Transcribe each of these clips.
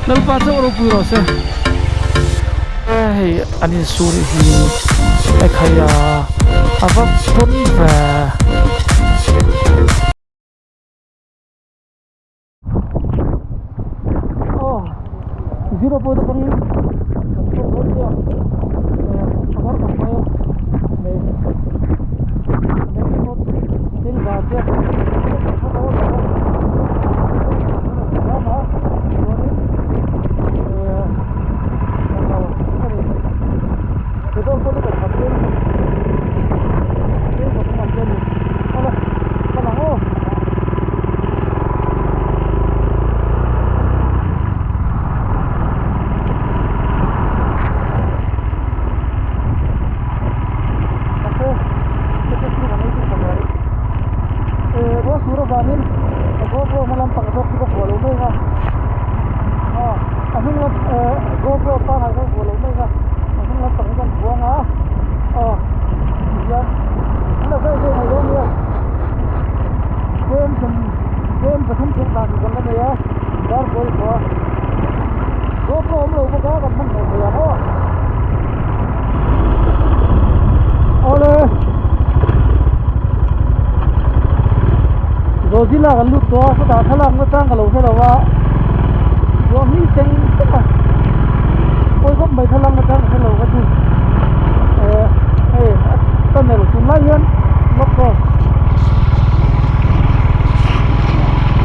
Lalpa chauh ropui rawh se. Hei an insur hi e khai a a va pawn ve. Aw zero point atangin kan chhuak dawn nia a var khawp mai a mei mei hi thil zar te Zozila kan lut tawh a chutah thlalak na chang ka lo hre lo a chuan mi cheng cheng a pawi khawp mai thlalak na chang ka hre lo kha chu eh hei a tunnel tunlai hian lawk aw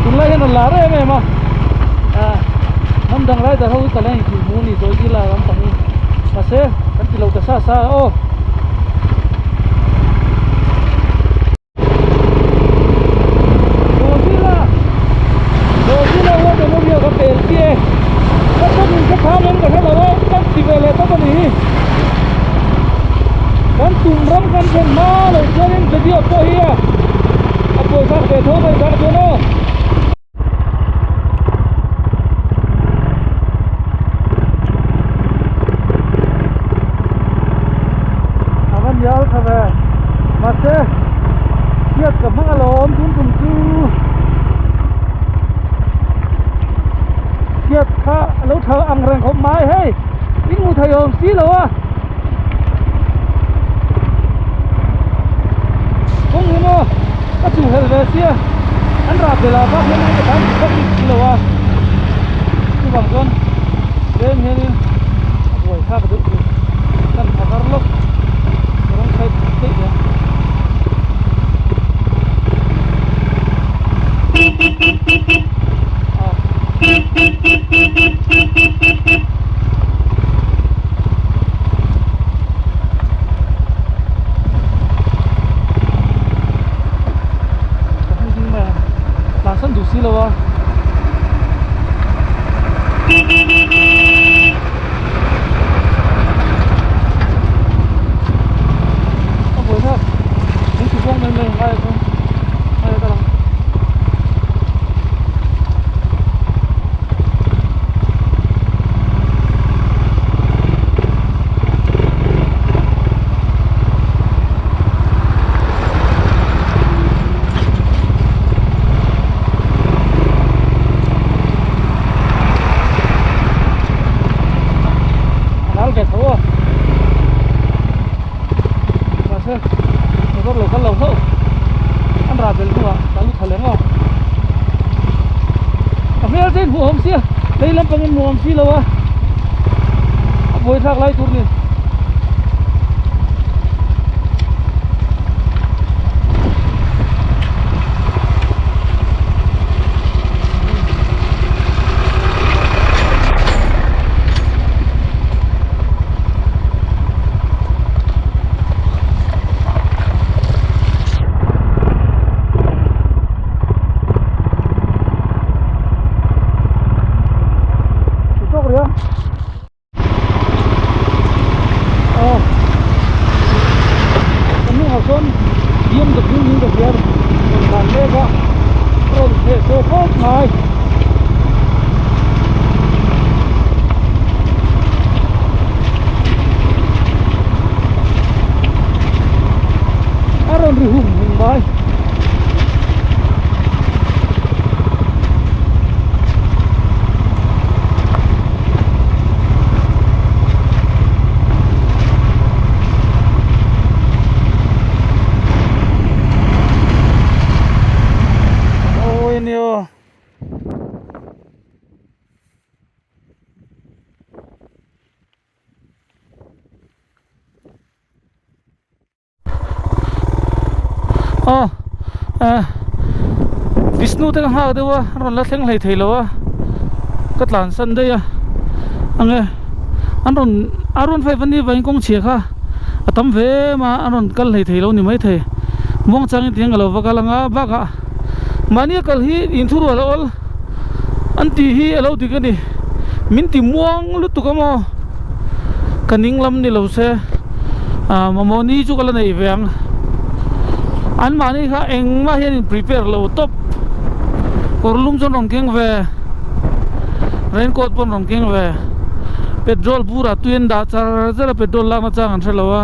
tunlai hian a lar em em a ah hnam dang lai dar ho hi ka la inhmuh hmuh a ni Zozila lam pang hi mahse kan ti lo ta sa sa a aw. Zozila Zozila war memorial ka pel chiah e ka tawng in ka tham em ka hre lo a kan ti ve leh tawp a ni hi kan tum ram kan thlen hma loh chuanin video pawh hi a a pawisa ve tho mai tak chuan aw. A va nial tha ve mahse hriat ka hmang alawm tun tum chu hriat kha a lo tha ang reng khawp mai hei in hmu thei awm si lo a kawng hi maw ka chuh helh ve sia an rah belh ah bak hian ka tan bak bik si lo a chuvang chuan tlem hianin a buai thlak deuh chu kan tha var lawk rawng side daih dawn. Tlan san duh si lo a a buai thlak min ti buang mai mai ngai chuan ngai a kal ang. Ral ve tho a mahse motor lo kal lo hlauh an rah bel hnuah ka lu tha leng a a hmel te in hmuh awm sia lei lampang in hmuh awm si lo a a buai thlak lai tur ni. Aw ka hnungah sawn BMW in ka hria rawn tlan mek a rawn theh se khawp mai. A rawn ri hum hum mai. Aw eh Vishnu te ka nghak deuh a an rawn la thleng hlei thei lo a ka tlan san daih a enge an rawn R15 a ni vangin kawng chhia kha a tam ve em a an rawn kal hlei thei lo ni maithei muang changin tiang ka lo va kal ang a bakah mahni a kal hi inthurual a awl an tih hi a lo dik a ni min ti muang lutuk a maw ka ning lam ni lo se ah mamawh ni chu ka la nei ve ang an mahni kha engmah hian in prepare lo tawp kawr lum chuan rawn keng ve raincoat pawh an rawn keng ve petrol bur ah tui an dah char char a petrol lak na chang an hre lo a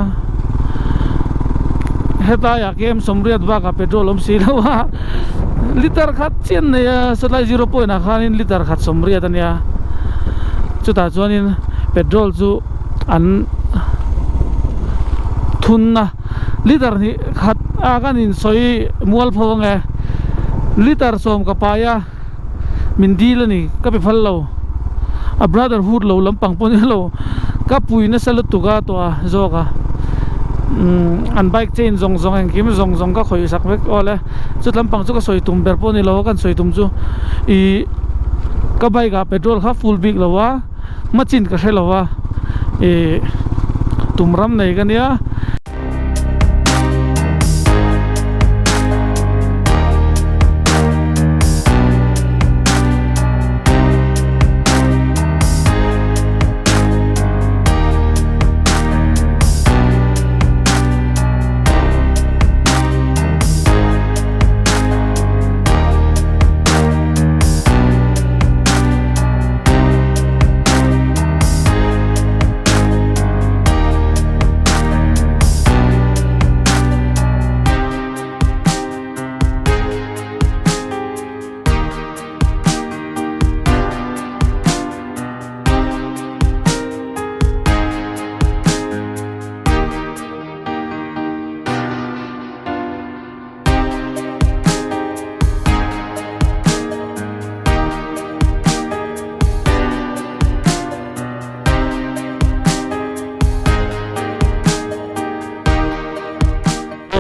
hetlai ah kem sawmriat bakah petrol awm si lo a. Liter khat chiah an nei a sawtlai zero point ah khanin liter khat sawmriat a nia chutah chuanin petrol chu an thun a liter hnih khat a kan insawi mual pho ange liter sawm ka pai a min dil a ni ka pe phal lo a brotherhood lo lampang pawh ni lo ka pui nasa lutuk a tawh a zawk a umm an bike chain zawng zawng engkim zawng zawng ka khawih sak vek aw le chu lampang chu ka sawi tum ber pawh ni lo a kan sawi tum chu ihh ka bike ah petrol kha full bik lo a hma chin ka hre lo a ihh tum ram nei ka nia.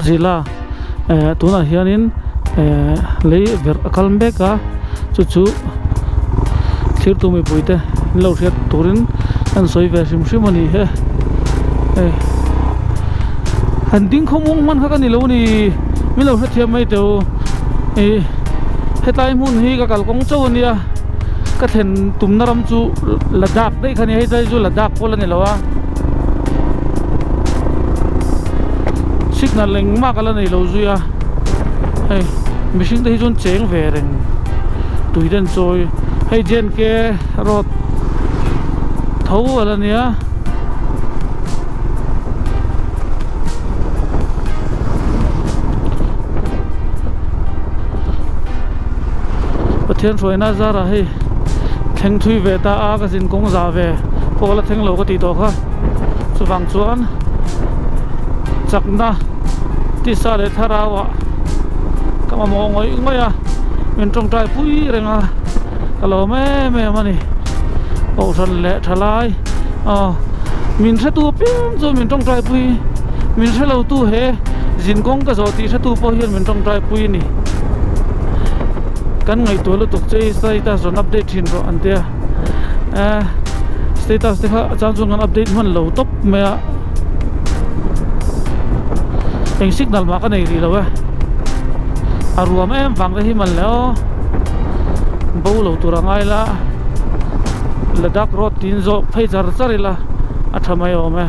Zila eh tunah hianin eh lei verh a kal mek a chu chu thirtu mipui te an lo hriat turin an sawi ve hrim hrim a ni he hei han ding khawmuang hman kha ka ni lo a ni min lo hrethiam mai teh u ih hetlai hmun hi ka kalkawng chauh a nia ka thlen tumna ram chu Ladakh daih kha a ni a hetlai chu Ladakh pawh la ni lo a signal engmah ka la nei lo zui a hei mihring te hi chuan cheng ve reng tui te an chawi hei J and K road tho a la nia. Pathian hruaina zarah hei thleng thui ve ta a ka zin kawng za ve pawh la thleng lo ka tih tawh kha chuvang chuan chakna tisa leh thlarau ah ka mamawh ngawih ngawih a min tawngtai pui reng a ka lawm em em a ni kohhran leh thalai aw min hretu apiang chu min tawngtai pui min hre lo tu he zin kawng ka zawh tih hretu pawh hian min tawngtai pui a ni kan ngaihtuah lutuk che i status rawn update thin rawh an tia eh status te kha a chang chuan kan update hman lo tawp mai a eng signal mah ka nei rih lo e a ruam em vang te hi man le aw bo lo tur a ngai la Ladakh road tin zawh phei char char ila a tha mai awm e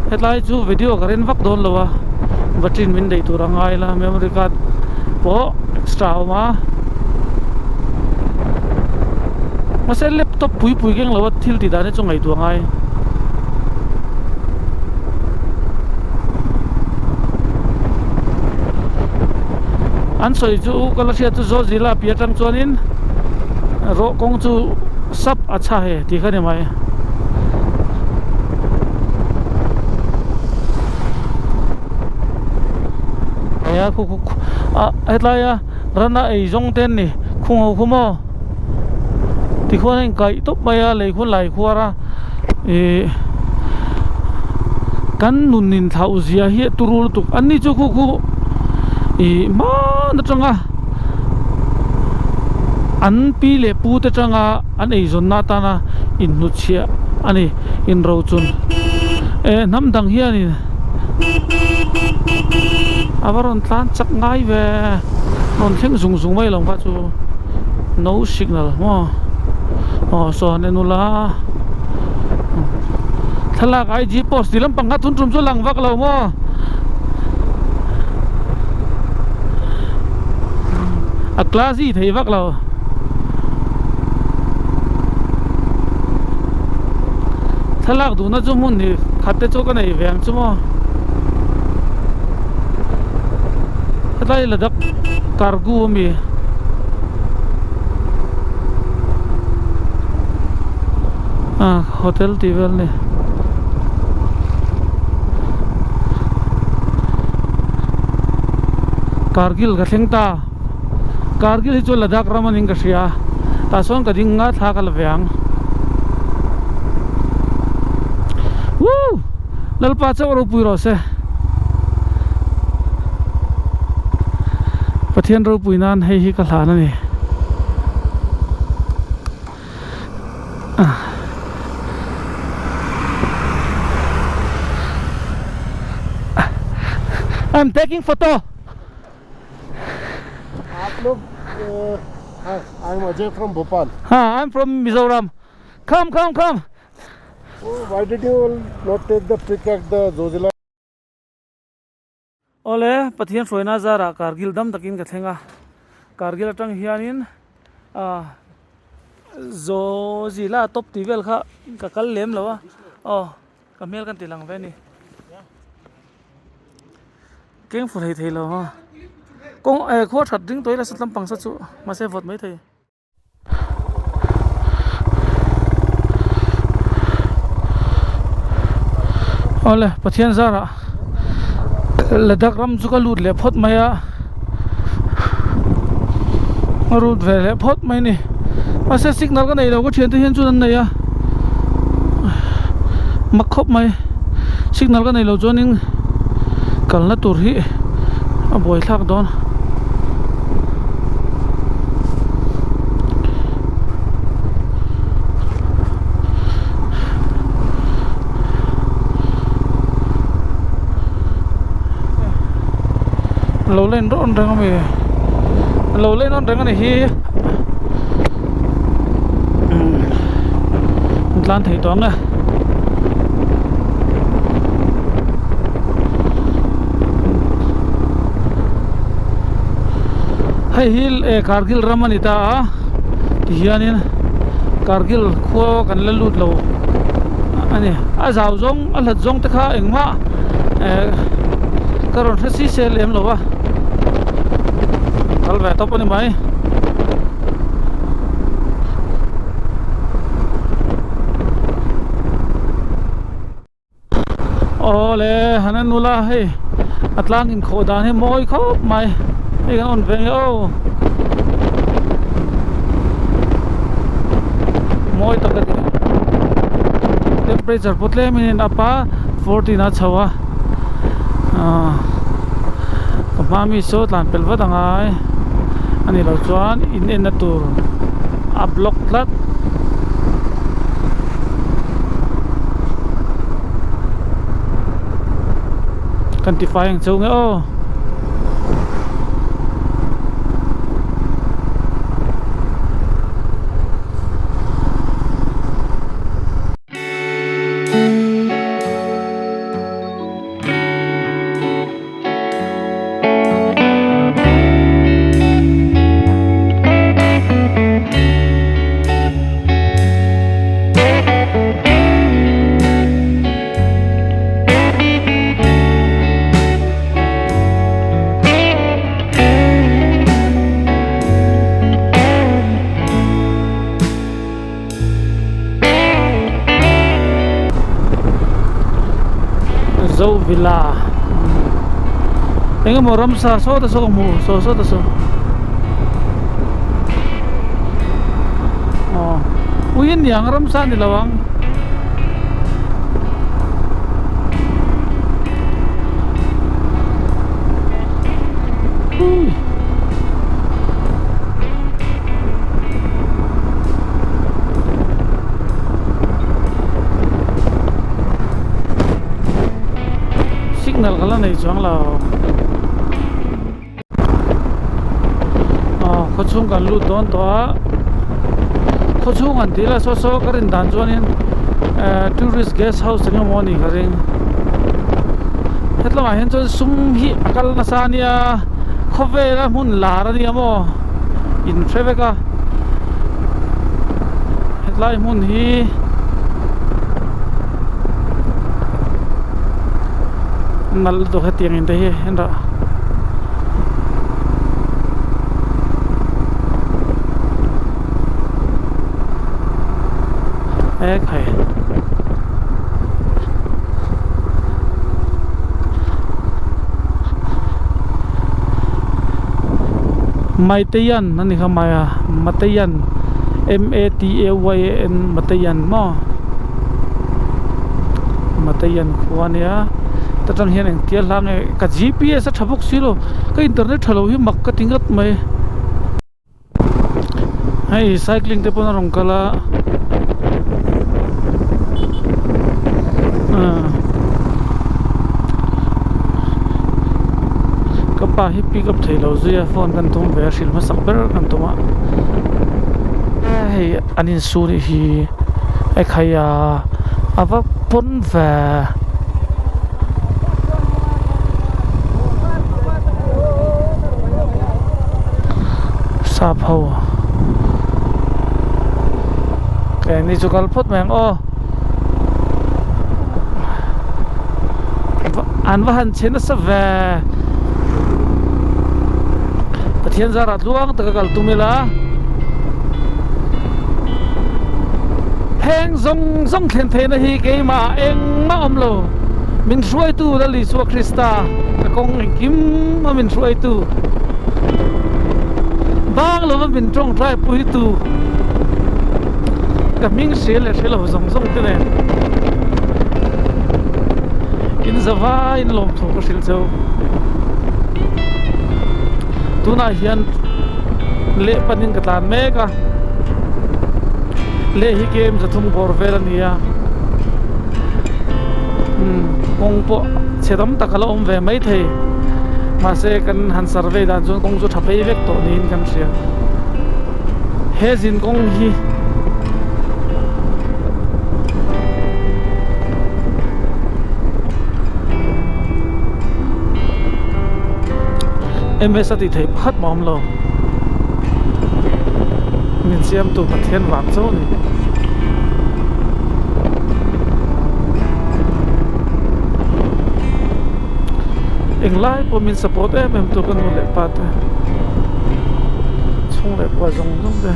hetlai chu video ka ren vak dawn lo a battery in min daih tur a ngai la memory card pawh extra a awm a mahse laptop pui pui keng lo a thil tih dan hi chu ngaihtuah ngai. An sawi chu ka la hriat chu zaw zila pi atang chuanin rawh kawng chu sap a chha he tih kha ni mai. Heia khu khu ah hetlai a rana ei zawng te an ni khung ho khu maw tikhuan a inkaih tawp mai a lei khuan lai khuar a ih. Kan nun in thlauh zia hi a turu lutuk an ni chu khu khu ih hman atanga an pi leh pu te tanga an eizawnna atana inhnutchhiah a ni inrochun eh hnam dang hianin a va rawn tlan chak ngai ve rawn thleng zung zung mai lo kha chu no signal maw aw saw han en ula. Thlalak IG post tih lampang kha tun tum chu lang vak lo maw? A classy thei vak lo. Thlalak duhna chu hmun hi khat te chu ka nei ve ang chu maw? Hetlai Ladakh Kargu a mi. Ah hotel tih vel a ni Kargil ka thleng ta Kargil hi chu Ladakh ram a ning ka hria tah sawn ka ding nga thla ka la ve ang woo Lalpa chauh ropui rawh se Pathian ropui nan hei hi ka hlan a ni. I'm taking photo. Aap log hi, I'm Ajay from Bhopal. Ha, I'm from Mizoram. Come, come, come. Oh, why did you not take the pic at the Zojila? Awle, Pathian hruaina zarah Kargil dam takin ka thleng a. Kargil atang hianin ah Zojila top tih vel kha ka kal lem lo a. Aw, ka hmel kan ti lang ve a ni. Keng fu hlei thei lo a. Kawng eh khua that ding tawh ila sat lampang sa chu mahse vawt mai thei. Awle Pathian zarah Ladakh ram chu ka lut leh phawt mai a ka lut ve leh phawt mai a ni mahse signal ka nei lo ka thiante hian chuan an nei a mak khawp mai signal ka nei lo chuanin kalna tur hi a buaithlak dawn. Lo len rawn reng ami lo len rawn reng ani hi an tlan thei tawh ang e. Hei hi eh Kargil ram a ni ta a tihianin Kargil khua kan la lut lo a ni a zau zawng a hlat zawng te kha engmah eh ka rawn hre si se lem lo va kal ve tawp a ni mai. Awle han en ula hei a tlang inkhawh dan hi mawi khawp mai hei kan rawn veng e aw mawi tak a ni temperature pawh tlem in a up a 14 a chho a ah ka hma mi saw tlan pel vat angai a nih loh chuan in en na tur a block tlat. Kan ti fai ang cheu nge aw. Zo villa eng emaw ramsa sawta saw ka hmu saw sawta saw aw ui a niang ramsa a ni lo ang. Signal ka la nei chuang lo. Aw khawchhung kan lut dawn tawh a khawchhung an tih la saw saw ka rin dan chuanin eh tourist guest house eng emaw a nih ka ring hetlamah hian chuan sum hi a kal nasa a nia khawvela hmun lar a nia maw in hre vek a hetlai hmun hi. Nalh lutuk hetiang in te hi en rawh. Ekhai. Maiteian a ni kha maia Mateian M A T A Y A N Mateian maw Mateian khua a nia ta tang hian engtia hla nge ka G P S a tha bawk si lo ka internet tha lo hi mak ka ti ngat mai hei cycling te pawn a rawn kal a ah ka pa hi pick up thei lo zui a phone kan tum ve a hrilh hmasak ber kan tum a hei an insu nih hi ekhai a a va pawn ve. Sap ho keini chu kal phawt mai ang aw an va han che nasa ve Pathian zarah tluang taka kal tum ila heng zawng zawng thlen theihna hi keimah engmah awm lo min hruaitu Lal Isua Krista ka kawng engkim a min hruaitu bang lova min tawngtai puitu ka hming hria leh hre lo zawng zawng te nen in zavaiin lawmthu ka hrilh cheu tunah hian leh panin ka tlan mek a leh hi kem zathum bawr vel a ni a umm kawng pawh chhe tam tak a la awm ve maithei mahse kan han survey dan chuan kawng chu tha phei vek tawh niin kan hria he zin kawng hi ms a tih theih pakhat mah a awm lo min siamtu Pathian vang chauh a ni. Englai pawh min support em em tu ka nu leh pa te chhung leh kua zawng zawng te.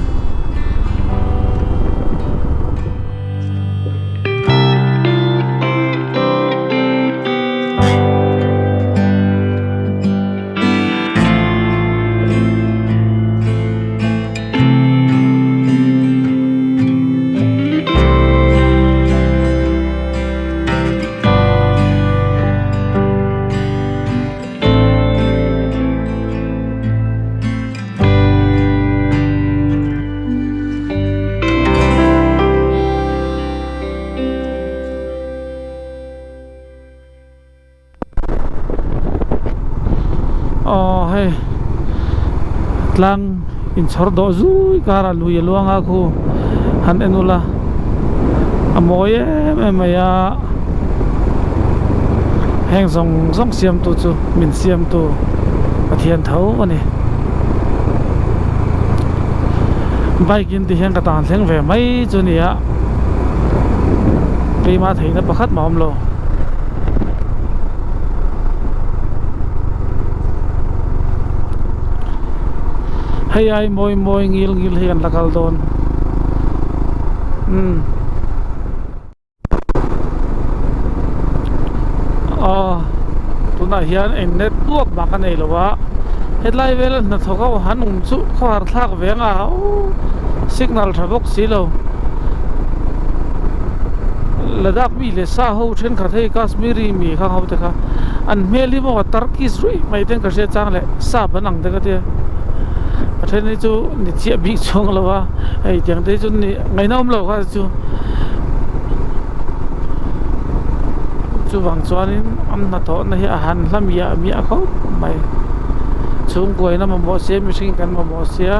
Aw hei tlang inchhawr dawh zui karah lui a luang a khu han en ula a mawi em em mai a heng zawng zawng siamtu chu min siamtu Pathian tho a ni bike in ti hian ka tan thleng ve mai chu a ni a keimah theihna pakhat mah a awm lo. Hei ai mawi mawi ngil ngil hi kan la kal dawn umm aw tunah hian eng network mah ka nei lo a hetlai vela hnathawk ho han awm chu khawhar thlak ve ang a aww signal tha bawk si lo. Ladakh mi leh sa ho thenkhat hei Kashmiri mi khang ho te kha an hmel hi maw Turkish ruih mai ten ka hria chang leh sap an ang te ka tia a then hi chu ni chiah bik chuang lo a hei tiang te hi chu ni ngaihna awm lo kha chu Chuvang chuanin an hnathawhna hi a han hla miah miah khawp mai. Chhungkuaina mamawh sia mihring kan mamawh sia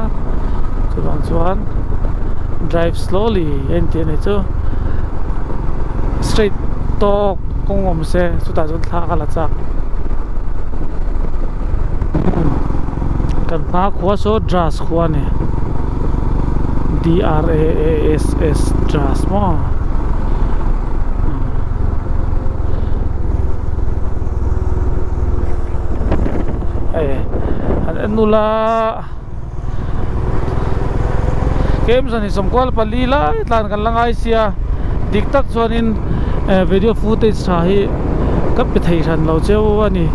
chuvang chuan drive slowly a inti a ni chu straight tawk kawng awm se chutah chuan thla ka la chak. Kan hma khua saw Drass khua a ni D R A A S S Drass maw. Hei han en ula kem zan hi 14 lai tlan kan la ngai sia dik tak chuanin eh video footage tha hi ka pe thei hran lo cheu a ni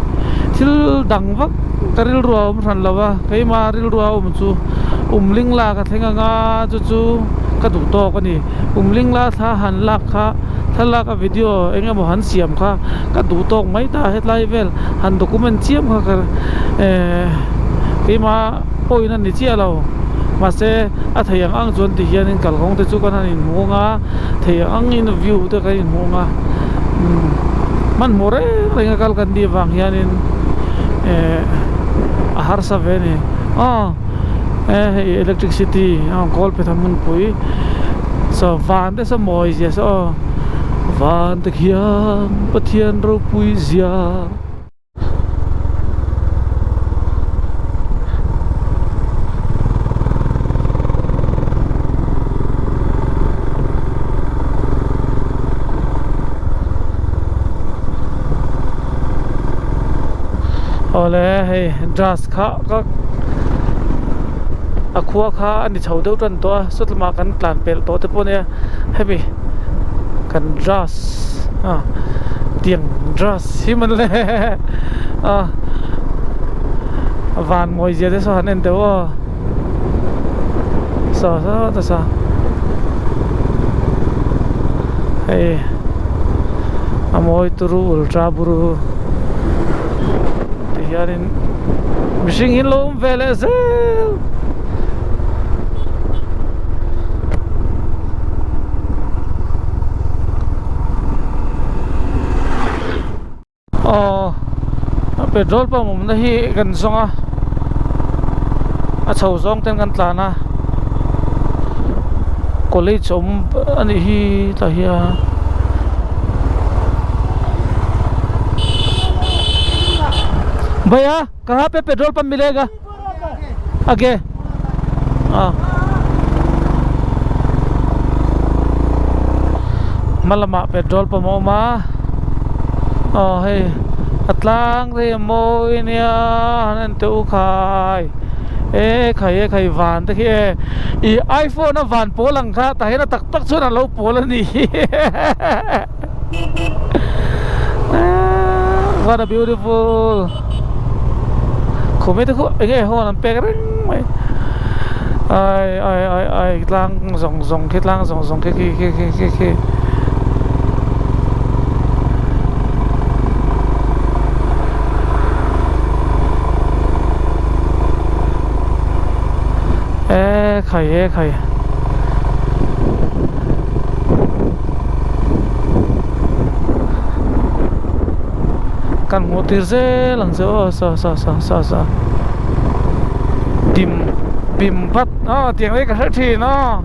thil dang vak ka rilru a awm hran lo va keimah rilru a awm chu umling lak a thleng anga chu chu ka duh tawk a ni umling la thla han lak kha thlalak a video eng emaw han siam kha ka duh tawk mai ta hetlai vel han document chiam kha ka ehh keimah pawhin a ni chiah lo mahse a thei ang ang chuan ti hianin kalkawng te chu kan han inhmu ang a thei ang angin view te kan inhmu ang a umm hmanhmawh reng reng a kal kan nih avang hianin ehh a harsa ve a ni aw eh hei electricity a kawl pe tha hmunpui saw van te saw mawi zia saw aw van te khian Pathian ropui zia. Awle hei grass kha ka a khua kha a ni chho deuh tan tawh a saw lamah kan tlan pelh tawh te pawh a nia hemi kan grass ah tiang grass hi man le a van mawi zia te saw han en teh u aw saw saw ta saw hei a mawi turu ultra buru ti hianin mihring hi an lo awm ve leh zel. Aw a petrol pump awmna hi kan zawng a a chho zawng ten kan tlan a college awm a nih hi tah hian. Bhaiya kaha pe petrol pump milega age ah hma lamah petrol pump a awm a aw hei a tlang te hi a mawi ania han en teh u khai e khai e khai van te khi e ih iphone a van pawl ang kha tah hian a tak tak chuan a lo pawl a ni what a beautiful khumi te khu eng nge hawn an pek reng mai ai ai ai ai tlang zawng zawng khi tlang zawng zawng khi khi khi khi khi khi e khai e khai. Kan hmuh tir zel ang chu aw saw saw saw saw saw dim bim vat aw tiang hi ka hre thin aw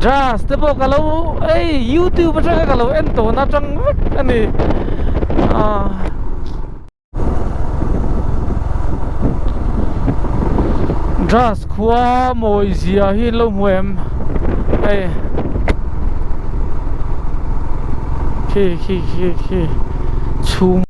dress te pawh ka lo ei youtube atanga ka lo en tawhna atang vek a ni aw. Grass khua mawi zia hi an lo hmu em hei khi khi khi khi chhum.